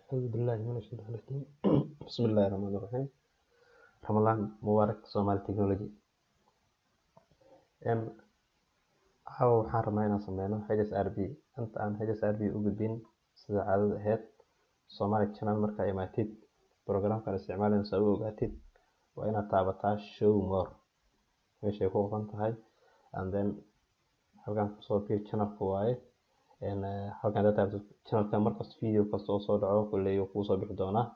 أعوذ بالله من الشيطان الرجيم. بسم الله الرحمن الرحيم. رمضان مبارك Somali Technology. Caawa waxaan rabnaa inaan sameyno HSRP. Inta aan HSRP u gudbin, sida caadada ahayd Somali Channel markaa imaatid, programkan isticmaalayno saa u ogaatid, waa inaad taabataa show more meeshay ku qoran tahay, and then halkan kusoo fiir channelka waaye. Halkan hadaad taabatid channelka, markasta video kasta oo soo dhaco kolley wuu kuu soo bixi doonaa.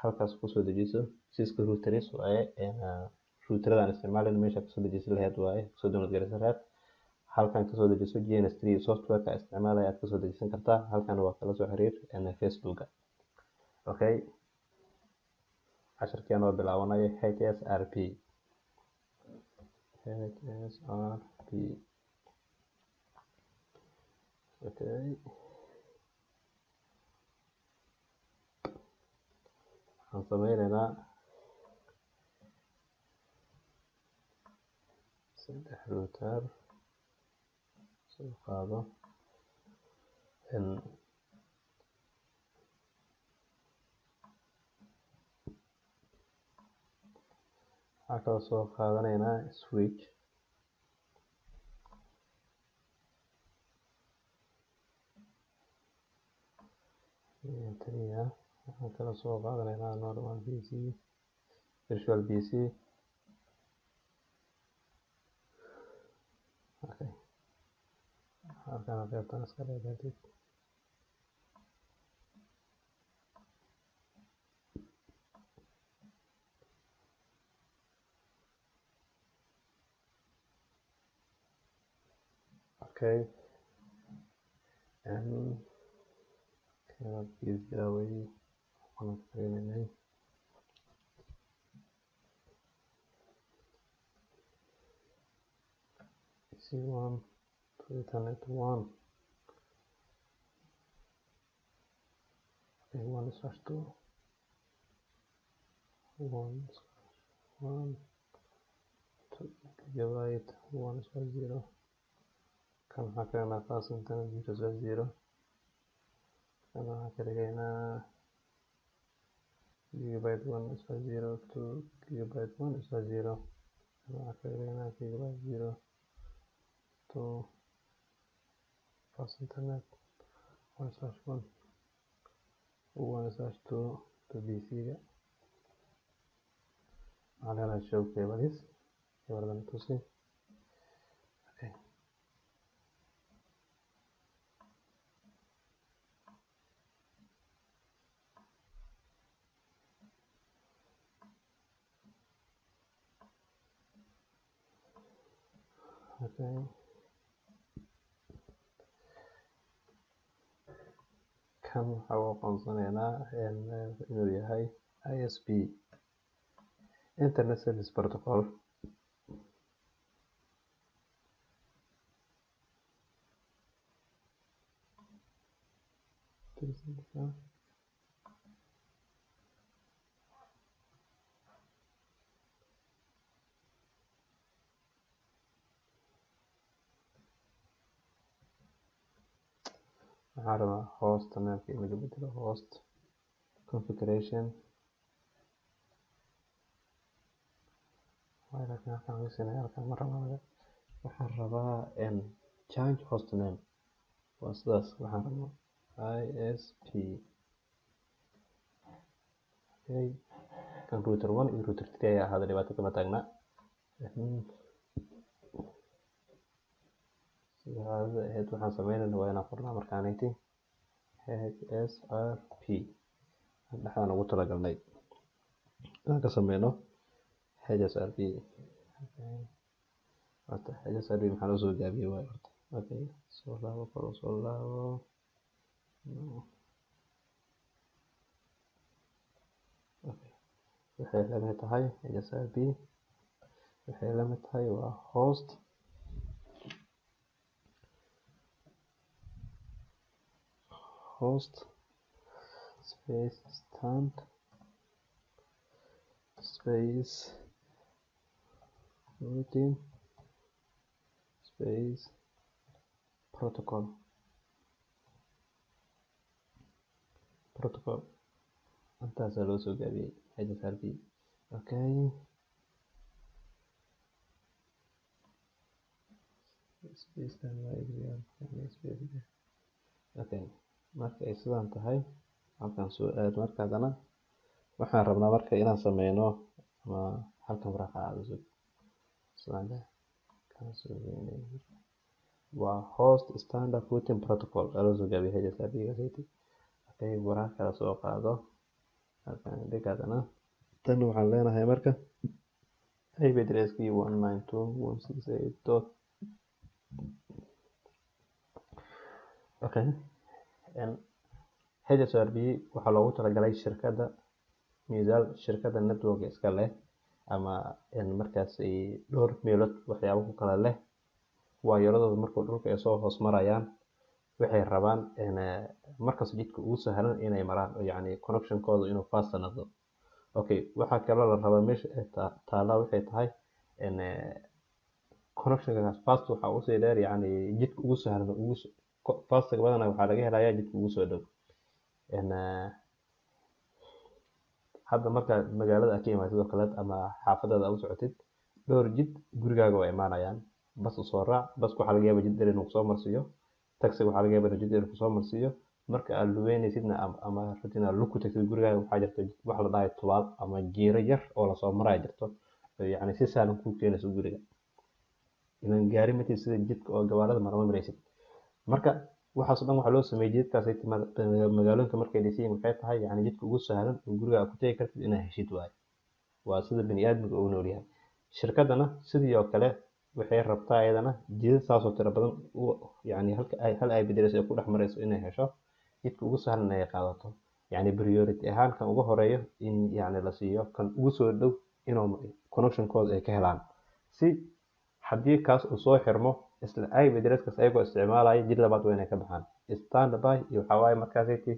Halkaas kusoo dejiso Cisco routers waaye, routerada aan isticmaalayno meesha kasoo dejisan lahayd waaye, kasoo download garaysan lahayd. Halkan kasoo dejiso GNS3 software-ka isticmaalaya aad kasoo dejisan kartaa. Halkan waa kala soo xiriir Facebook-ga. Okay, casharkii oo bilaabanaya HSRP. HSRP. Okay, waxaan sameyneynaa saddex router soo qaado. Waxaan kaloo soo qaadanaynaa switch. Waxaan kaloo soo qaadanaynaa normal PC, virtual PC. Okay, halkan qaybtan iska dheedeetid. Okay, PC away waxaan fiirinay PC1 to Ethernet 1. Okay, 1/2, 1/1, 2 gigabyte 1/0. Kan waxaan ka dhignaa fast Ethernet 0/0. Kan waxaan ka dhigaynaa gigabyte 1/0, 2 gigabyte 1/0. Kan waxaan ka dhigaynaa gigabyte 0, 2 fast Ethernet 1/1, 1/2 to PC-ga. Waxaan leenahay show cables, cabledan tusi. Okay, okay, kan waxaa u aqoonsanaynaa inuu yahay ISP, Internet Service Protocol. Waxaan rabaa host nameka in laga bedelo, host configuration. Laakiin halkan laga halkan ma rabo. Waxaan rabaa change host name, waa sidaas waxaan rabnaa ISP. Okay, kan router 1 iyo router 3 ayaa ahaada, dhibaato kama taagna. Sida caadada ahayd waxaan sameynayna waa inaan qornaa markaanayti HSRP dhexdaan ugu talagalnay inaan ka sameyno HSRP. Horta HSRP maxaa loo soo gaabiyey waaye horta. Okay, soo laabo, kor u soo laabo. Okay, waxay la mid tahay HSRP, waxay la mid tahay waa host space stand space routing space protocol. Protocol. Intaasaa loo soo gaabiyey HSRP. Okay, okay, marka ay sidaan tahay halkan soo aad. Marka haddana waxaan rabnaa marka inaan sameyno ama halkan waraaqa aad cusub sidaan kan soo weynay. Waa Host Standard Routing Protocol aa loo soo gaabiyey HSRP gaasiti. Okay, waraaq kala soo qaado, halkan dhig. Haddana tan waxaan leenahay marka IP addresskii 192.168 dot. Okay, HSRP waxaa loogu talagalay shirkadda, misaal shirkadda network iska leh ama markaas ay dhowr meelood waxyaabo ku kala leh waayaradooda, markuu dhulka ay soo hoos marayaan waxay rabaan markaas jidka ugu sahlan inay maraan, yacni connectionkooda inuu fast noqdo. Okay, waxaa kaloo la rabaa meesha taala waxay tahay connectionkaas fast waxaa usii dheer, yacni jidka ugu sahlan ugu fast badanaa waxaa laga helayaa jidka ugu soo dhow. Hadda marka magaalada aad ka imaatid oo kale ama xaafadaada aad u socotid, dhowr jid gurigaaga waa imaanayaan. Bas usoo raac, baska waxaa laga yaabaa jid dheer inuu kusoo marsiiyo, taxi waxaa laga yaabaa inuu jid dheer kusoo marsiiyo. Marka aad lugeynaysidna ama rabtid inaad lug ku tagtid gurigaaga, waxaa jirta wax la dhahayo tubaal ama jiiro yar oo lasoo maraya jirto, yacni si sahlan kuu keenayso guriga. Ilan gaari matid sida jidka oo gawaarida mara ma maraysid. Marka waxaas oo dhan waxaa loo sameeyey jidkaas ay timaado magaalooyinka markay dhisan waxay tahay, yacni jidka ugu sahlan oo guriga aad ku tagi kartid inaad heshid waaye. Waa sida bini'aadmiga uu nool yahay. Shirkaddana sidii oo kale waxay rabtaa iyadana jidad saas oo tiro badan, yacni halka ay hal IP address ay ku dhex marayso inay hesho jidka ugu sahlan ay qaadato, yacni priority ahaan kan ugu horeeyo in yacni la siiyo kan ugu soo dhow inuu connectionkooda ay ka helaan, si haddii kaas uu soo xirmo isla IP addresskaas ayagoo isticmaalaya jid labaad waa inay ka baxaan. Standby iyo waxaa waaye markaasiti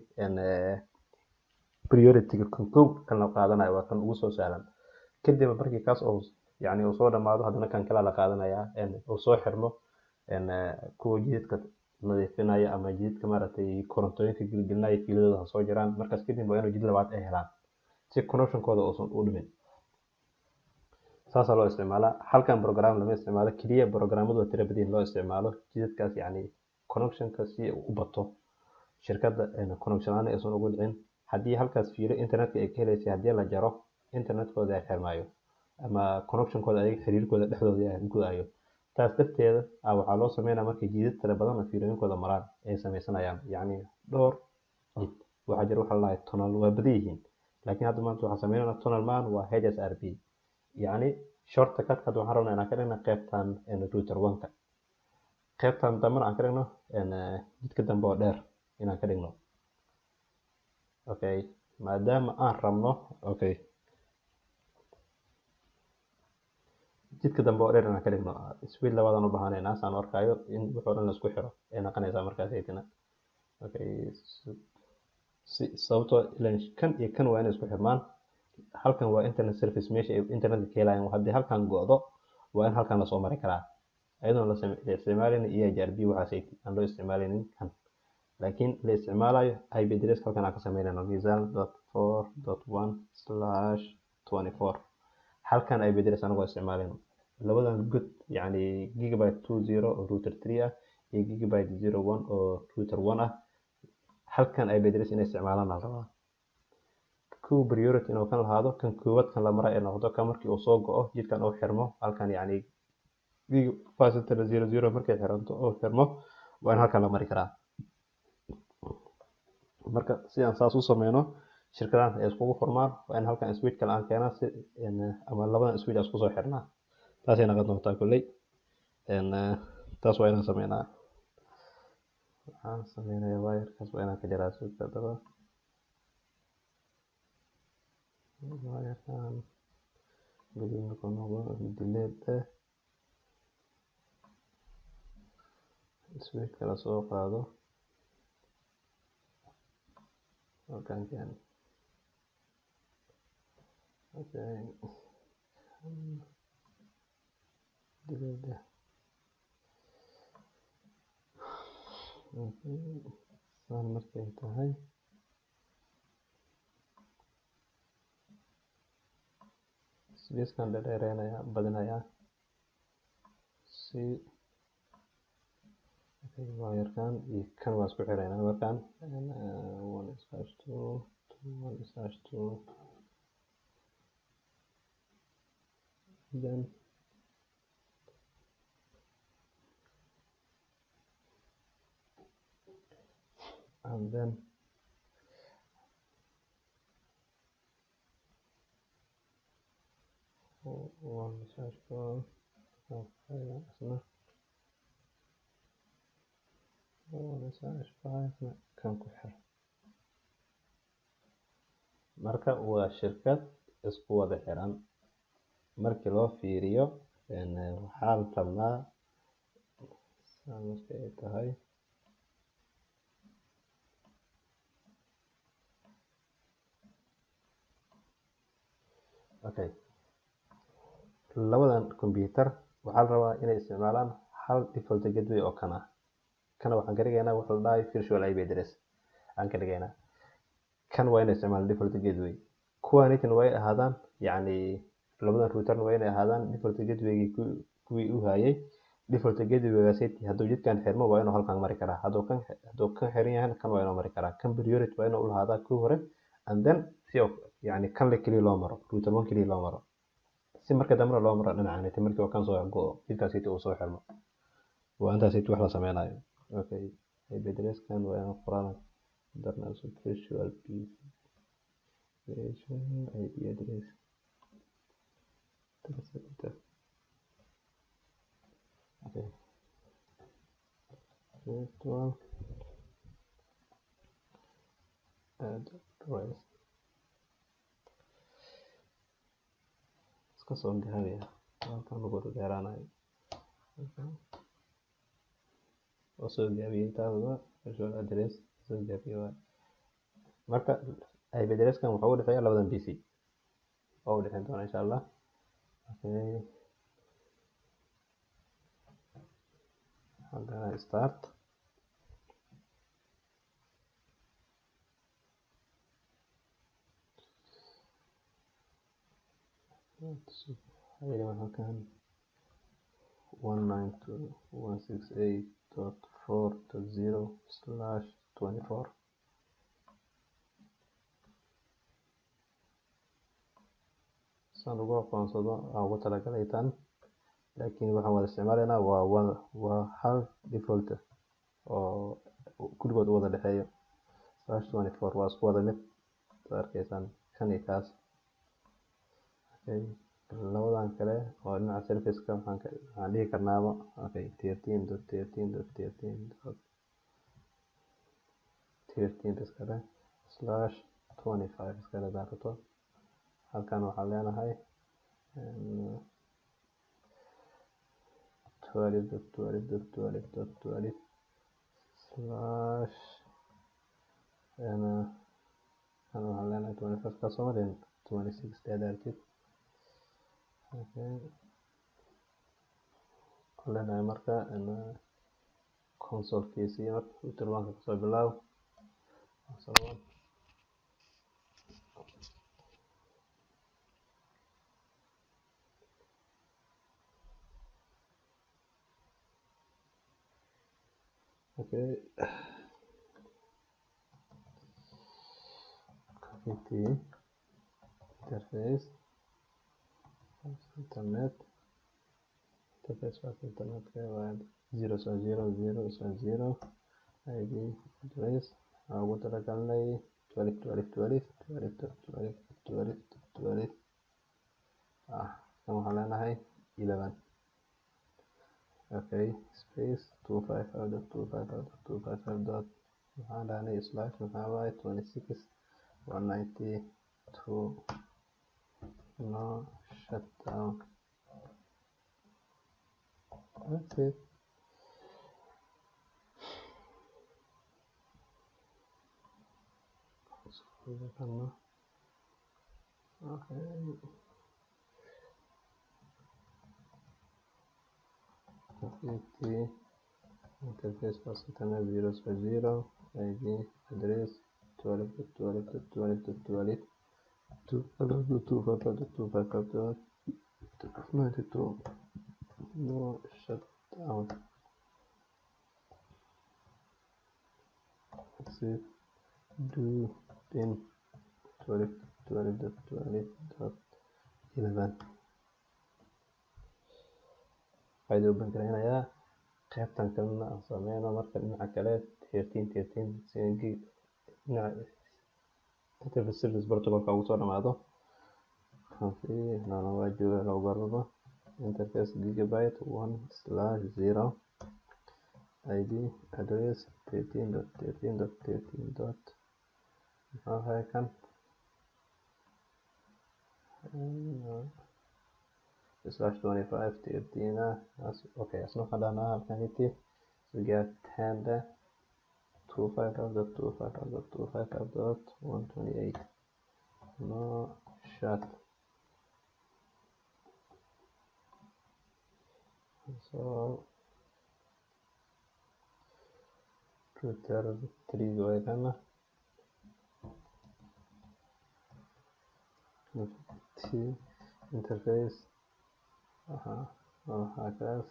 priority kan kow kan la qaadanayo waa kan ugu soo sahlan. Kadib markii kaas uu yacni uu soo dhamaado, haddana kan kale la qaadanayaa uu soo xirmo. Kuwa jidadka nadiifinaya ama jidadka maaragtay korontooyinka gelgelinaya fiiladooda ha soo jiraan, markaas kadib waa inuu jid labaad ay helaan si connectionkooda uusan u dhimin. Saasaa loo isticmaalaa. Halkan program lama isticmaalo keliya, programmadu waa tira badan loo isticmaalo jidadkaas, yacni connectionka si uu u bato shirkadda connection la'aan aysan ugu dhicin. Haddii halkaas fiilo internetka ay ka helaysay haddii la jaro, internetkooda ay xirmaayo ama connectionkooda ayaga xiriirkooda dhexdooda ay go'ayo. Taas darteeda waxaa loo sameynaa markay jidad tira badan oo fiilooyinkooda maraan ay sameysanayaan, yacni dhowr jid. Waxaa jira waxa la dhahay tunnel, waa badan yihiin, laakiin hadda maanta waxaan sameynayna tunnel maan, waa HSRP, yacni shortcut. Hadda waxaan rabnaa inaan ka dhigno qaybtan router one-ka, qaybtan dambena aan ka dhigno jidka dambe oo dheer inaan ka dhigno. Okay, maadaama aan rabno okay jidka dambe oo dheer inaan ka dhigno, switch labaadaan u baahanaynaa saan u arkaayo in wuxuu dhan la isku xiro ay noqonaysaa markaas aytina. Okay, si sababtoo ilan kan iyo kan waa inay isku xirmaan. Halkan waa internet service, meesha ay internetka ka helayaan. Haddii halkan go'do waa in halkan lasoo mari karaa iyadoon la isticmaaleynin EIGRP, waxaas ay aan loo isticmaaleynin kan, laakiin la isticmaalayo IP address halkan aan ka sameynayno misaal .4.1/24. Halkan IP address anagoo isticmaaleyno labadan god, yacni gigabyte 20 oo router 3 ah iyo gigabyte 01 oo router 1 ah, halkan IP address inay isticmaalaan la rabaa. Kow priority inuu kan lahaado, kan koowaad kan la maray ay noqdo. Kan markii uu soo go'o jidkan uu xirmo halkan, yacni fast ethernet 00 markay xiranto oo xirmo, waa in halkan la mari karaa. Marka si aan saas u sameyno shirkadahan ay iskugu furmaan, waa in halkan switch kale aan keenaa si ama labadan switch aan isku soo xirnaa. Taasay noqon doontaa kolley. Taas waa inaan sameynaa. Waxaan sameynayaa wirekaas waa inaan ka jaraa suuqa. Haddaba wirekan guduud markuu noqdo delete eh, switch kala soo qaado, halkan keen. Okay, delete. Okay, saan markay tahay Space-kan dheereynaya badinaya si wire-kan iyo kan waa isku xireynaa. Markaan 1/2 1/2 then and then 1/4 isna 1/5 kan ku xir. Marka waa shirkad isku wada xiran. Markii loo fiiriyo waxaan rabnaa marka ay tahay okay, labadan computer waxaa la rabaa inay isticmaalaan hal default gateway oo kana kana waxaan ka dhigaynaa waxa la dhahay virtual IP address aan ka dhigaynaa. Kan waa inay isticmaalaan default gateway, kuwaanitan waa inay ahaadaan yacni labadan router waa inay ahaadaan default gateway kuwii u hayay. Default gateway-gaasi hadduu jidkan xirmo waa inuu halkan mari karaa, hadduu kan xiran yahayna kan waa inuu mari karaa. Kan priority waa inuu u lahaadaa kuwii hore, and then si yacni kan le keliya loo maro, router 1 keliya loo maro, si marka dambena loo maro dhinacan markii uu kan soo go'o jidkaasi uu soo xirmo. Waa intaasi wax la sameynayo. Okay, IP address-kan waa inaan qoraal darnaa virtual PC virtual IP address okay, virtual address iska soo gaabaya halkan lagu dheeraanayo. Oo soo gaabiyey taasna virtual address soo gaabiyey waa. Marka IP address-kan wuxuu u dhexeeyaa labadan PC oo u dhexeyn doona insha Allah. Okay, waxaan start halkan 192.168.4.0/24. Saan ugu aqoonsado aan ugu talagalay tan, laakiin waxaan wada isticmaalaynaa waa hal default oo kulligood u wada dhexeeyo /24 waa isku wada mid. Saad arkaysaan kan iyo kaas. Okay, labadan kale oo dhinaca service-ka waxaan dhihi karnaaba okay 13.13.13.13 iskale /25 iskale daarto. Halkan waxaan leenahay 12.12.12.12 slash kan waxaan leenahay 25 ka soo marin 26 daartid. Okay, waxaan leenahay marka console-kiisii marka router 1 kasoo bilaab console 1. Okay, copy interface internet interface fast internet waa 0/0/0/0 IP address waxaan ugu talagalnay 12 12 12 12 12 12 12 kan waxaan leenahay 11. Okay, space 255.255.255. Waxaan dhahnay slash maxaa waaye 26 192 no shutdown. That's it. Okay. Interface fast internet 0/0 IP address 12.12.12.12 255.255.2 92 no shutdown exit do pin 12 12.12.11. Waxaa open gareynayaa qaybtan kalena aan sameyno marka dhinaca kale 13 13 dhinaca interface service protocol-ka ugu soo dhamaado. Nana waa jooga loo garabo interface gigabyte 1/0 IP address 13.13.13. Muxuu ahay kan /25 13. Okay, asna waxaan dhahnaa halkaniti sugaa 10 255.255.255.128 no shut. So router 3 way kana t interface halkaas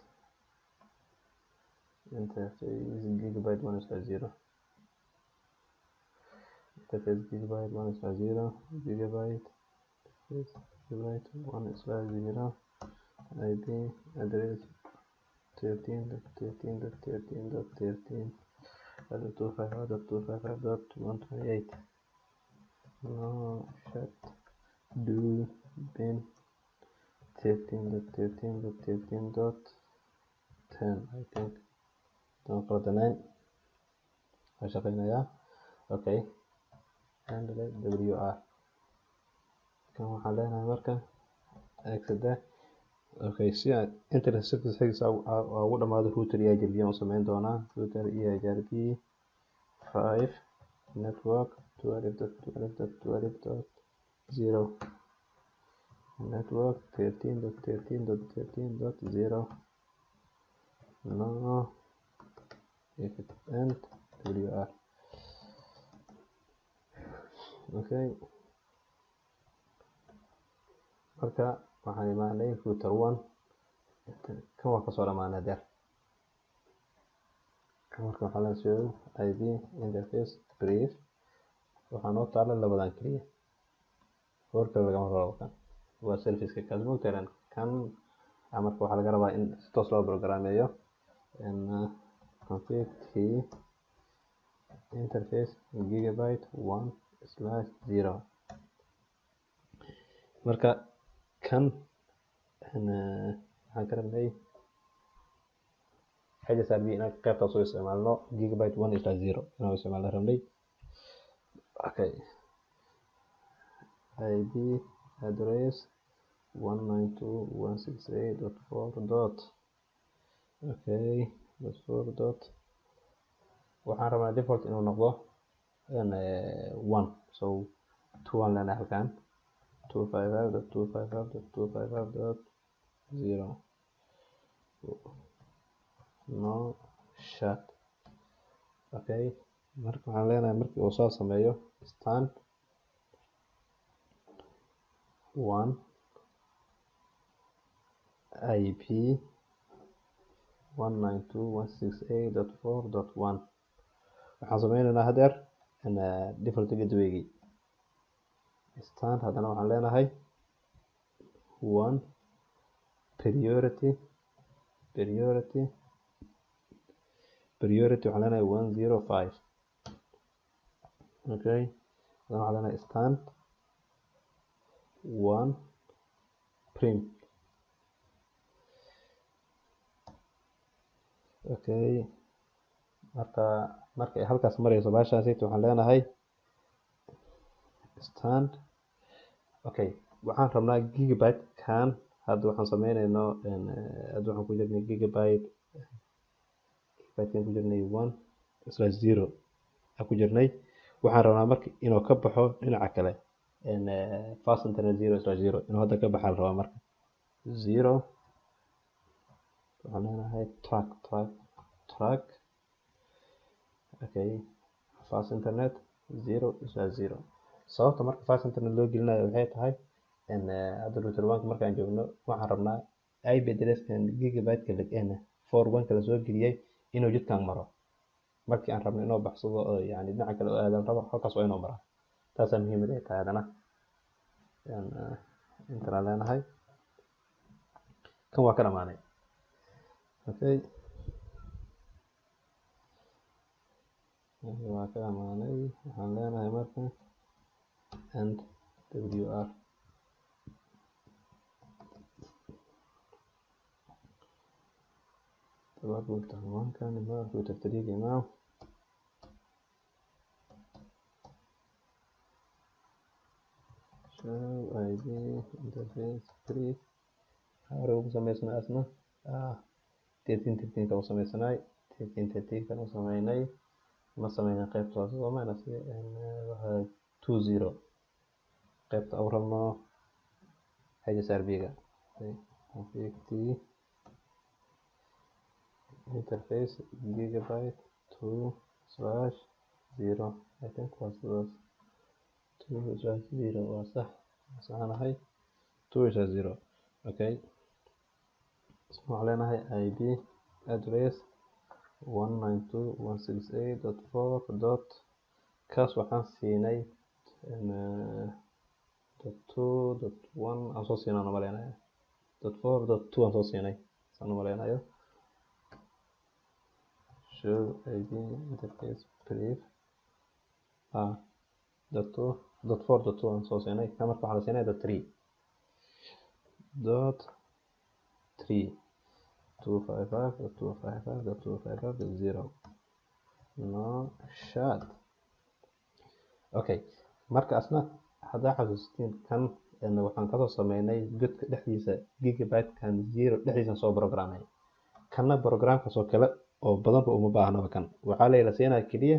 interface gigabyte 1/0 interface gigabyte 1/0 gigabyte interface gigabyte 1/0 IP address 13.13.13.13 255.255.128 no shut do bin 13.13.13.10. I think don't qaldanayn waa shaqeynayaa. Okay, and wr kan waxaan leenahay marka exit. Okay, si aan internet service xigiisa ugu dhamaado router EIGRP aan u sameyn doonaa. Router EIGRP 5 network 12.12.12.0 network 13.13.13.0 no if it end wr. Okay, marka waxaan imaanay router 1 kan waa kasoo dhamaanay der kan. Marka waxaa la soo IP interface brief waxaa noo taala labadan keliya, horta lagama rabo kan waa service-ka kaas moogtahay kan. Marka waxaa laga rabaa in si toos loo programmeeyo config t interface gigabyte 1/0. Marka kan waxaan ka rabnay HSRP inaan qaybtaas u isticmaalno gigabyte 1/0 inaan isticmaalno rabnay. Okay, IP address 192.168.4 dot okay dot 4 dot waxaan rabnaa default inuu noqdo 1, so 2 aan leenahay halkan 255.255.255.0 no shut. Okay, marka waxaan leenahay markii uu soo sameeyo stand 1 IP 192.168.4.1 waxaan sameynaynaa hadeer default gateway-gii stand. Haddana waxaan leenahay 1 priority priority priority waxaan leenahay 105. Okay, haddana waxaan leenahay stand 1 print. Okay, marka ay halkaas marayso baashaasi waxaan leenahay stand. Okay, waxaan rabnaa gigabyte kan hadda waxaan sameynayno hadda waxaan ku jirnay gigabyte kan ku jirnay 1/0 aan ku jirnay. Waxaan rabnaa marka inuu ka baxo dhinaca kale fast internet 0/0 inuu hadda ka baxaa la rabaa. Marka 0 waxaan leenahay track track track. Okay, fast internet 0/0. Sababta marka fast internet loo gelinayo waxay tahay Hadda router 1 markaan joogno waxaan rabnaa IP address-kan gigabyte-ka 41 ka la soo geliyay inuu jidkan maro. Markii aan rabno inuu baxsado oo yani dhinaca kale u aadan rabo, halkaas waa inuu maraa. Taasaa muhiimad ay tahay haddana. Intaan leenahay kan waa ka dhamaanay. Okay, waa ka dhamaanay. Waxaan leenahay marka and wr. Router 1 kan imaa, router 3 imaa. Show IP interface brief. Hore ugu sameysnaa asna 13 13 ka u sameysanay, 13 13 kan u sameynay. Ma sameynay qaybta hoose soo maana si waxa 20 qaybta u rabno HSRP ga. Config t interface gigabyte 2/0. I think was 2/0, waa sax, saxanahay 2/0. Okay, waxaan leenahay IP address 192.168.4 dot kaas waxaan siinay .2.1 aan soo siinay, aan maleynayo .4.2 aan soo siinay, saan u maleynayo. Show IP interface brief, .2.4.2 aan soo siinay kan. Marka waxaa la siinay .3.3, 255.255.255.0, no shut. Okay, marka asna haddaa xasuustiin kan waxaan kasoo sameynay godka dhexdiisa, gigabyte-kan zero dhexdiisa soo programmay. Kanna programkaas oo kale oo badanba uma baahnaba. Kan waxaa la siinaya keliya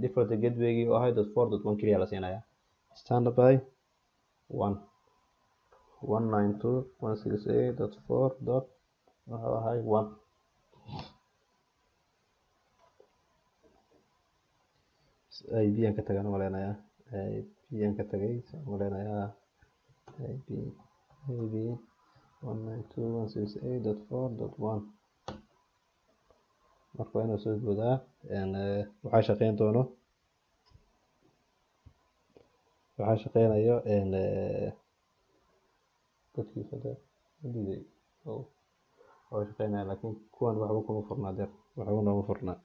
default gateway-gii oo ahay .4.1 keliya la siinaya. Standby 1, 192.168.4 dot wuxuu ahay 1. IP aan ka tagaan maleynayaa, IP aan ka tagay maleynayaa. IP IP 192.168.4.1. Marka waa inuu soo boodaa. Waxaa shaqeyn doono, waxaa shaqeynayo godkiisa diiday oo shaqeynaya, laakiin kuwan waxba kuma furnaa deer, waxba nooma furnaa.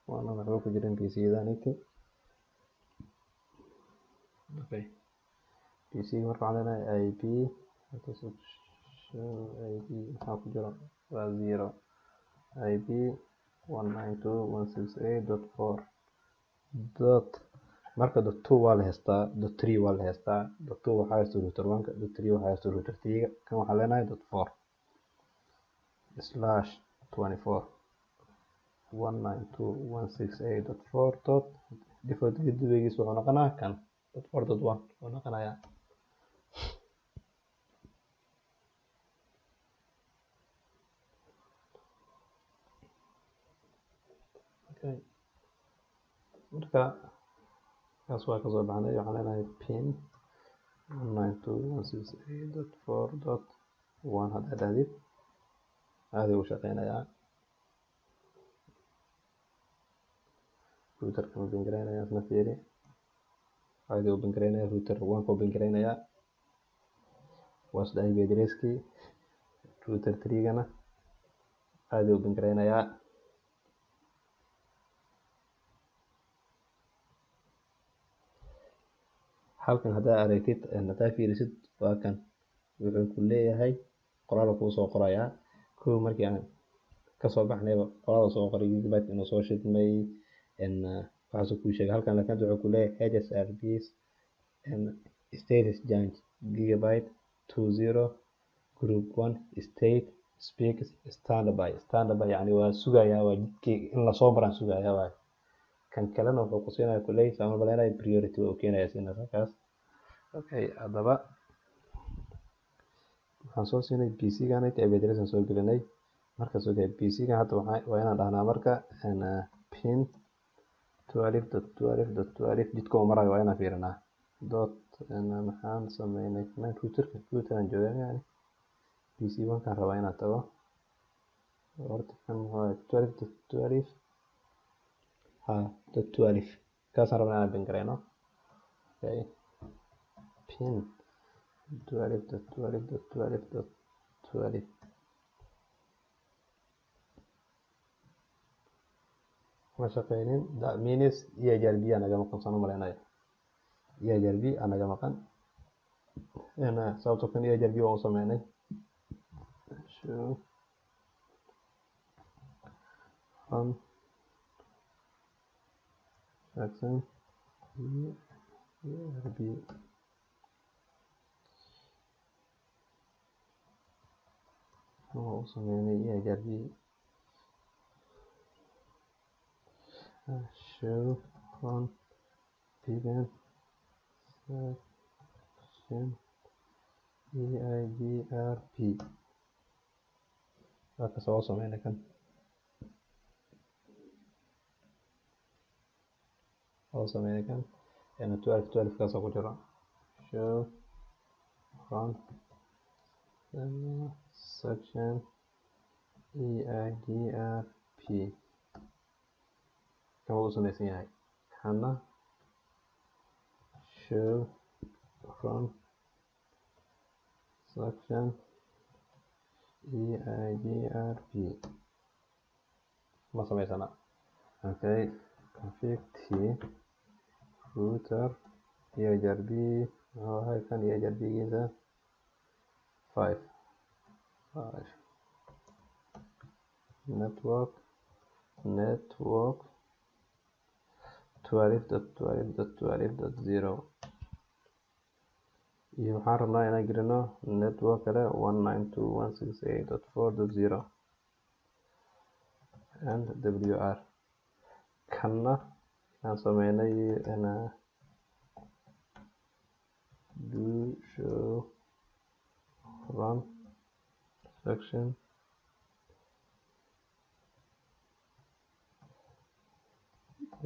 Waana waxba ku jirin PC-daniti. Okay, PC marka waxaan leenahay IP show IP maxaa ku jiro? Waa zero. IP 192.168.4 dot, marka .2 waa la haystaa, .3 waa la haystaa. .2 waxaa haysta router 1, .3 waxaa haysta router 3. Kan waxaa leenahay .4/24, 192.168.4 dot default gateway-giisa wuxuu noqonayaa kan .4.1 wuxuu noqonayaa. Okay, marka kaas waa kasoo baxnay. Waxaan leenahay ping 192.168.4.1. Haddaa dhahdid caadi uu shaqeynayaa. Routerka ma ping gareynaya? Isna fiiri, caadi uu ping gareynaya. Router 1 ka ping gareynaya waa isla IP addresskii. Router 3 gana caadi uu ping gareynayaa. Halkan haddaa aragtid, haddaa fiirisid, waa kan wuxuu ku leeyahay qoraal kuu soo qorayaa. Kow markii aan kasoo baxnayba qoraal soo qoray, gigabyte inuu soo shidmay waxaasuu kuu sheegay halkan. Laakiin hadda wuxuu ku leeyahay HSRP status change, gigabyte 20 group 1 state speaks standby. Standby yani waa sugayaa, waa jidkii in lasoo maraan sugayaa waay. Kan kalena wuxuu ku siinaya kuley sama maleynayo priority uu keenaya siina kaas. Okay, haddaba waxaan soo siinay PC-gan inta IP address aan soo gelinay. Marka soo gay PC-gan hadda waxaa waa inaan dhahnaa marka Pin 12.12.12 jidka uu marayo waa inaan fiirinaa. Dot maxaan sameynay? Routerka, router aan joogaa, yani PC1 kaan rabaa inaan tago. Horta kan muxuu ahay? 12.12, ha, .12 kaasaan rabnaa inaan ping gareyno. Okay, pin 12.12.12.12 ma shaqeynin. That means EIGRP aa naga maqan, saan u malaynaya. EIGRP aa naga maqan, sababtoo kan EIGRP waan u sameynay. Show run section EIGRP. Waan u sameynay EIGRP. Show run VPN section EIGRP. Waa kasoo sameynay kan, oo sameynay kan 12 12 kaasoo ku jiro. Show run section EIGRP, kan wuu u sameysan yahay. Kana show run section EIGRP ma sameysana. Okay, config t router EIGRP muxuu ahay kan? EIGRP giisa 5 5, network 12.12.12.0, iyo waxaan rabnaa inaan gelino network kale 192.168.4.0 and wr. Kanna aan sameynay do show run section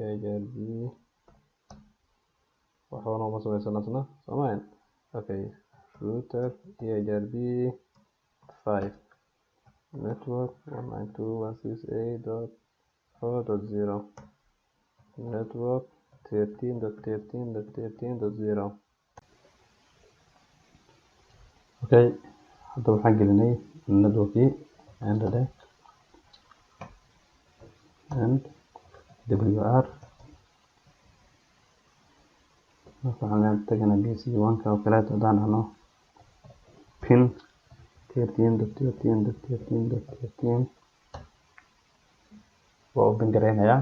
EIGRP, waxba nooma sameysana isna, soomahan. Okay, router EIGRP 5, network 192.168.4.0, network 13.13.13.0. Okay, hadda waxaan gelinay networkii and and wr. Marka waxaan taganaa PC1 ka oo kaleeto. Haddaan dhahno pin 13.13.13.13, waa u ping gareynayaa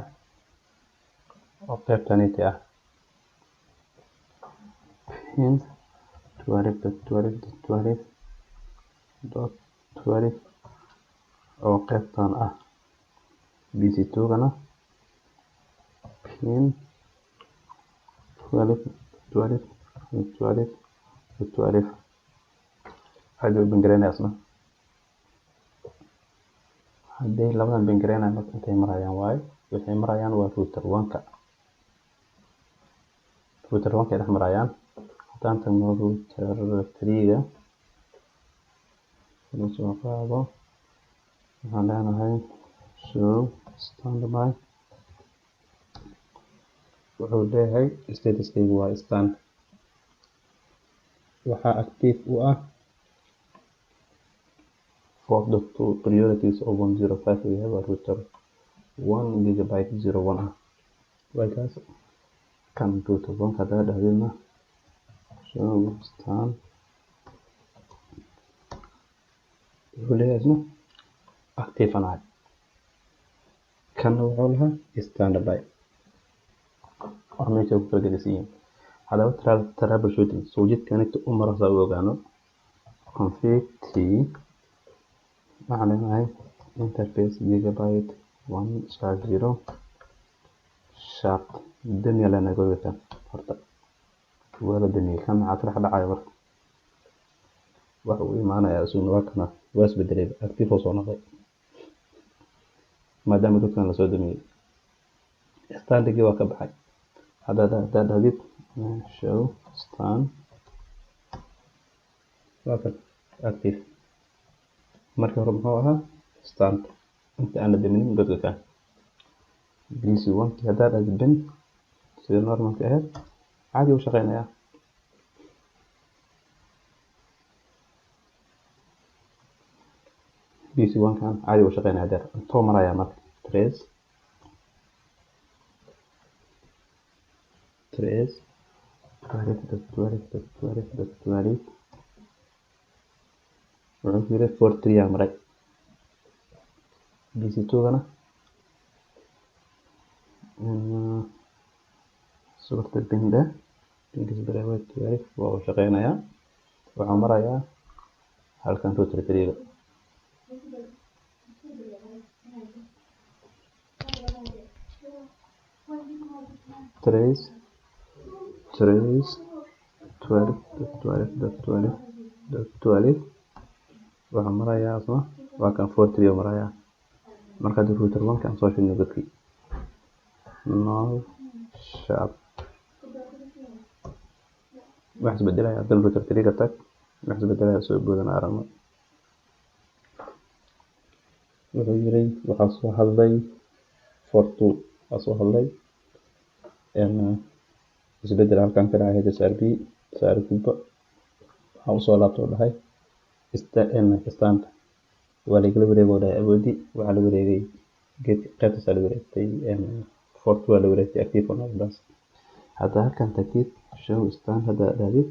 oo qaybtaniti ah. Pin 12.12.12.12 oo qaybtan ah. PC2 gana pin 12 12 12 12 aad u ping gareynaya isna. Hadday labadan ping gareynaya, marka intay marayaan waaye, waxay marayaan waa router one-ka. Router one-ka ay dhex marayaan. Haddaan tagno router three-ga, la soo qaado, waxaan leenahay show standby. Wuxuu leeyahay statuskaygu waa stand. Waxaa active u ah 4.2 priorities oo 105 uu yahay, waa router 1 gigabyte 01 ah waykaas. Kan router one hadaa dhahdidna show stand, wuxuu leeyahay isna active aan ahay. Kanna wuxuu lahaa standby. Wax meesha ku kala gedisan yihiin. Haddaba troubleshooting soo jidkanita u maro saa u ogaano. Config t, waxaan leenahay interface gigabyte 1/0 shut. Damiya leenahay godadkan horta waa la damiyey. Kan maxaa ka dhex dhacaya? Marka waxa uu imaanayaa isaguna waa kana, waa isbedelay, active oo soo noqday maadaama godkan lasoo damiyey. Standigii waa ka baxay. Hadda haddaad dhahdid show stand, waa kan active. Markii hore muxuu ahaa? Stand, inta aan la daminin godka kan. PC one kii haddaad dhahdid ping, sida normalka ahayd, caadi u shaqeynayaa. PC one kan caadi u shaqeynaya hadeer. Intoo marayaa marka trace 12.12.12.12, wuxuu ku yiri 43 aa maray. PC two gana suurta ping dheh, pingis bareeway 12, waa uu shaqeynayaa. Wuxuu marayaa halkan router three. Trace 12.12.12.12, wuxuu marayaa asna waa kan 43 uu marayaa. Marka hadda router one kan soo shidno godkii, no shut, wax isbedelaya? Haddana router three ka tag, wax isbedelaya? Soo boodana aragno. Wuxuu yiri waxaa soo hadlay 42, waa soo hadlay. Isbedel halkan ka dhacay HSRP saar gudbo, waxaa usoo laabtay oo dhahay stand waa lagala wareegay oo dhahay awoodi waxaa la wareegay geedka qaybtaas la wareegtay, 42 waa la wareegtay, active on noqdaas. Hadda halkan tagtid, show stand hadda dhahdid,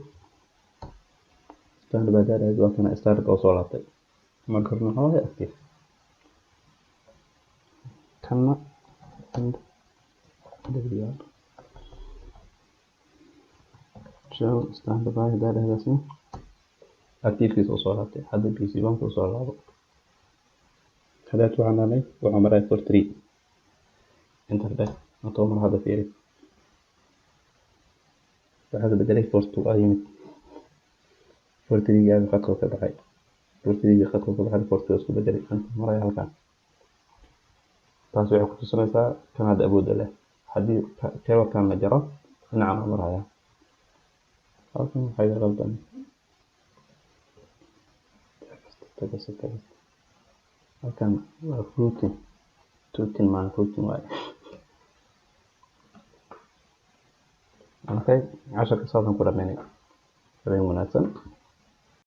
stand baa dhahdid, waa kana stand oo soo laabtay. Marka horena waxaa waaye active. Kanna and wr show standby haddaa dhahdaasna, activekiisa usoo laabtay. Hadda PC one ka usoo laabo. Hadaad waxaan dhahnay wuxuu maray 43, enter dheh, intoo mar hadda fiiri, waxaa bedelay 42 aa yimid. 43 gaaga khadka ka baxay, 43 gii khadka ka baxay, 42 isku bedelay, inta maraya halkan. Taas waxay ku tusinaysaa kan hadda awoodda leh. Haddii cable-kan la jaro, dhinacan u maraya. Halkan waxaa iga qaldan. Tagasta halkan waa routing, tooting maan, routing waaye. Okay, casharka saasaan ku dhameynay. Habeen wanaagsan.